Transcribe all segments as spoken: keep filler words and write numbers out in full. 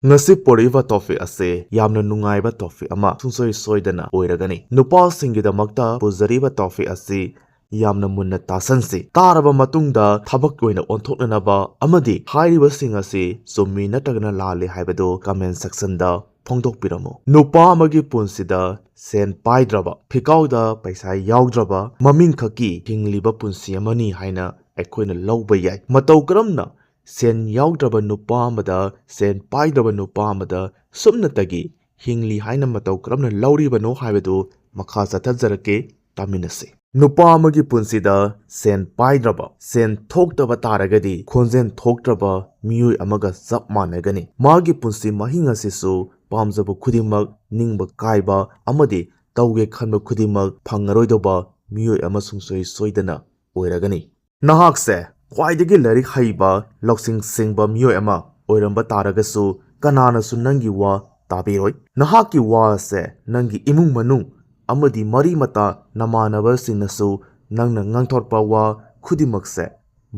ꯉꯁꯤ ꯄꯨꯔꯤꯕ topic ꯑꯁꯤ ꯌꯥꯝꯅ ꯅꯨꯡꯉꯥꯏꯕ topic ꯑꯃ ꯁꯨꯡꯁꯣꯏ ꯁꯣꯏꯗꯅ ꯑꯣꯏꯔꯒꯅꯤ꯫ ꯅꯨꯄꯥꯁꯤꯡꯒꯤꯗꯃꯛꯇ ꯄꯨꯖꯔꯤꯕ topic ꯑꯁꯤ ꯌꯥꯝꯅ ꯃꯨꯟꯅ ꯇꯥꯁꯟꯁꯤ꯫ ꯇꯥꯔꯕ ꯃꯇꯨꯡꯗ ꯊꯕꯛ ꯑꯣꯏꯅ ꯑꯣꯟꯊꯣꯛꯅꯅꯕ ꯑꯃꯗꯤ ꯍꯥꯏꯔꯤꯕꯁꯤꯡ ꯑꯁꯤ ꯆꯨꯝꯃꯤ ꯅꯠꯇ꯭ꯔꯒꯅ ꯂꯥꯜꯂꯤ ꯍꯥꯏꯕꯗꯨ comment section ꯗ ꯐꯣꯡꯗꯣꯛꯄꯤꯔꯝꯃꯨ꯫ ꯅꯨꯄꯥ ꯑꯃꯒꯤ ꯄꯨꯟꯁꯤꯗ ꯁꯦꯟ ꯄꯥꯏꯗ꯭ꯔꯕ, ꯐꯤꯀꯥꯎꯗ ꯄꯩꯁꯥ ꯌꯥꯎꯗ꯭ꯔꯕ, ꯃꯃꯤꯡꯈꯛꯀꯤ ꯍꯤꯡꯂꯤꯕ ꯄꯨꯟꯁꯤ ꯑꯃꯅꯤ ꯍꯥꯏꯅ ꯑꯩꯈꯣꯏꯅ ꯂꯧꯕ ꯌꯥꯏ꯫ ꯃꯇꯧ ꯀꯔꯝꯅ ꯁꯦꯟ ꯌꯥꯎꯗ꯭ꯔꯕ ꯅꯨꯄꯥ ꯑꯃꯗ, ꯁꯦꯟ ꯄꯥꯏꯗ꯭ꯔꯕ ꯅꯨꯄꯥ ꯑꯃꯗ ꯁꯨꯞꯅꯇꯒꯤ ꯍꯤꯡꯂꯤ ꯍꯥꯏꯅ ꯃꯇꯧ ꯀꯔꯝꯅ ꯂꯧꯔꯤꯕꯅꯣ ꯍꯥꯏꯕꯗꯨ ꯃꯈꯥ ꯆꯠꯊꯖꯔꯛꯀꯦ, ꯇꯥꯃꯤꯟꯅꯁꯤ꯫ ꯅꯨꯄꯥ ꯑꯃꯒꯤ ꯄꯨꯟꯁꯤꯗ ꯁꯦꯟ ꯄꯥꯏꯗ꯭ꯔꯕ, ꯁꯦꯟ ꯊꯣꯛꯇꯕ ꯇꯥꯔꯒꯗꯤ ꯈꯣꯟꯖꯦꯜ ꯊꯣꯛꯇ꯭ꯔꯕ ꯃꯤꯑꯣꯏ ꯑꯃꯒ ꯆꯞ ꯃꯥꯟꯅꯒꯅꯤ꯫ ꯃꯥꯒꯤ ꯄꯨꯟꯁꯤ ꯃꯍꯤꯡ ꯑꯁꯤꯁꯨ ꯄꯥꯝꯖꯕ ꯈꯨꯗꯤꯡꯃꯛ ꯅꯤꯡꯕ ꯀꯥꯏꯕ ꯑꯃꯗꯤ ꯇꯧꯒꯦ ꯈꯟꯕ ꯈꯨꯗꯤꯡꯃꯛ ꯐꯪꯉꯔꯣꯏꯗꯧꯕ ꯃꯤꯑꯣꯏ ꯑꯃ ꯁꯨꯡꯁꯣꯏ ꯁꯣꯏꯗꯅ ꯑꯣꯏꯔꯒꯅꯤ꯫ ꯅꯍꯥꯛꯁꯦ ꯈ꯭ꯋꯥꯏꯗꯒꯤ ꯂꯥꯏꯔꯤꯛ ꯍꯩꯕ, ꯂꯧꯁꯤꯡ ꯁꯤꯡꯕ ꯃꯤꯑꯣꯏ ꯑꯃ ꯑꯣꯏꯔꯝꯕ ꯇꯥꯔꯒꯁꯨ, ꯀꯅꯥꯅꯁꯨ ꯅꯪꯒꯤ ꯋꯥ ꯇꯥꯕꯤꯔꯣꯏ꯫ ꯅꯍꯥꯛꯀꯤ ꯋꯥ ꯑꯁꯦ ꯅꯪꯒꯤ ꯏꯃꯨꯡ ꯃꯅꯨꯡ ꯑꯃꯗꯤ ꯃꯔꯤ ꯃꯇꯥ, ꯅꯃꯥꯟꯅꯕꯁꯤꯡꯅꯁꯨ ꯅꯪꯅ ꯉꯥꯡꯊꯣꯔꯛꯄ ꯋꯥ ꯈꯨꯗꯤꯡꯃꯛꯁꯦ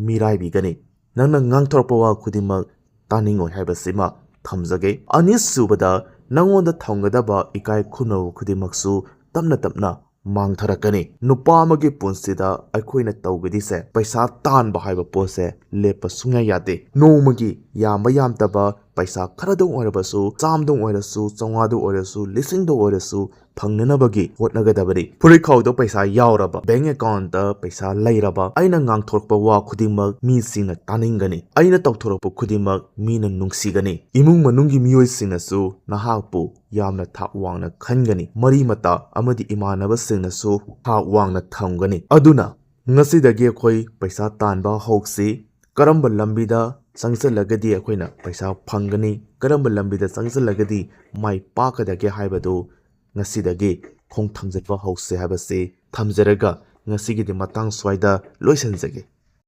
ꯃꯤꯔꯥꯏꯕꯤꯒꯅꯤ꯫ ꯅꯪꯅ ꯉꯥꯡꯊꯣꯔꯛꯄ ꯋꯥ ꯈꯨꯗꯤꯡꯃꯛ ꯇꯥꯅꯤꯡꯉꯣꯏ ꯍꯥꯏꯕꯁꯤꯃ ꯊꯝꯖꯒꯦ꯫ ꯑꯅꯤꯁꯨꯕꯗ, ꯅꯉꯣꯟꯗ ꯊꯝꯒꯗꯕ ꯏꯀꯥꯏ ꯈꯨꯝꯅꯕ ꯈꯨꯗꯤꯡꯃꯛꯁꯨ ꯇꯞꯅ ꯇꯞꯅ ꯃꯥꯡꯊꯔꯛꯀꯅꯤ꯫ ꯅꯨꯄꯥ ꯑꯃꯒꯤ ꯄꯨꯟꯁꯤꯗ ꯑꯩꯈꯣꯏꯅ ꯇꯧꯒꯗꯤꯁꯦ, ꯄꯩꯁꯥ ꯇꯥꯟꯕ ꯍꯥꯏꯕ ꯄꯣꯠꯁꯦ ꯂꯦꯞꯄ ꯁꯨꯡꯌꯥ ꯌꯥꯗꯦ꯫ ꯅꯣꯡꯃꯒꯤ ꯌꯥꯝꯕ ꯌꯥꯝꯗꯕ ꯄꯩꯁꯥ ꯈꯔꯗꯪ ꯑꯣꯏꯔꯕꯁꯨ, ꯆꯥꯝꯃꯗꯪ ꯑꯣꯏꯔꯁꯨ, ꯆꯥꯝꯃꯉꯥꯗ ꯑꯣꯏꯔꯁꯨ, ꯂꯤꯁꯤꯡꯗ ꯑꯣꯏꯔꯁꯨ, ꯐꯪꯅꯅꯕꯒꯤ ꯍꯣꯠꯅꯒꯗꯕꯅꯤ꯫ ꯐꯨꯔꯤꯠꯈꯥꯎꯗ ꯄꯩꯁꯥ ꯌꯥꯎꯔꯕ, bank account ꯇ ꯄꯩꯁꯥ ꯂꯩꯔꯕ, ꯑꯩꯅ ꯉꯥꯡꯊꯣꯔꯛꯄ ꯋꯥ ꯈꯨꯗꯤꯡꯃꯛ ꯃꯤꯁꯤꯡꯅ ꯇꯥꯅꯤꯡꯒꯅꯤ꯫ ꯑꯩꯅ ꯇꯧꯊꯣꯔꯛꯄ ꯈꯨꯗꯤꯡꯃꯛ ꯃꯤꯅ ꯅꯨꯡꯁꯤꯒꯅꯤ꯫ ꯏꯃꯨꯡ ꯃꯅꯨꯡꯒꯤ ꯃꯤꯑꯣꯏꯁꯤꯡꯅꯁꯨ ꯅꯍꯥꯛꯄꯨ ꯌꯥꯝꯅ ꯊꯥꯛ ꯋꯥꯡꯅ ꯈꯟꯒꯅꯤ꯫ ꯃꯔꯤ ꯃꯇꯥ ꯑꯃꯗꯤ ꯏꯃꯥꯟꯅꯕꯁꯤꯡꯅꯁꯨ ꯊꯥꯛ ꯋꯥꯡꯅ ꯊꯝꯒꯅꯤ꯫ ꯑꯗꯨꯅ ꯉꯁꯤꯗꯒꯤ ꯑꯩꯈꯣꯏ ꯄꯩꯁꯥ ꯇꯥꯟꯕ ꯍꯧꯁꯤ꯫ ꯀꯔꯝꯕ ꯂꯝꯕꯤꯗ ꯆꯪꯁꯤꯜꯂꯒꯗꯤ ꯑꯩꯈꯣꯏꯅ ꯄꯩꯁꯥ ꯐꯪꯒꯅꯤ? ꯀꯔꯝꯕ ꯂꯝꯕꯤꯗ ꯆꯪꯁꯤꯜꯂꯒꯗꯤ ꯃꯥꯏ ꯄꯥꯛꯀꯗꯒꯦ ꯍꯥꯏꯕꯗꯨ ꯉꯁꯤꯗꯒꯤ ꯈꯣꯡ ꯊꯥꯡꯖꯤꯟꯕ ꯍꯧꯁꯤ ꯍꯥꯏꯕꯁꯤ ꯊꯝꯖꯔꯒ, ꯉꯁꯤꯒꯤꯗꯤ ꯃꯇꯥꯡ ꯁ꯭ꯋꯥꯏꯗ ꯂꯣꯏꯁꯤꯟꯖꯒꯦ꯫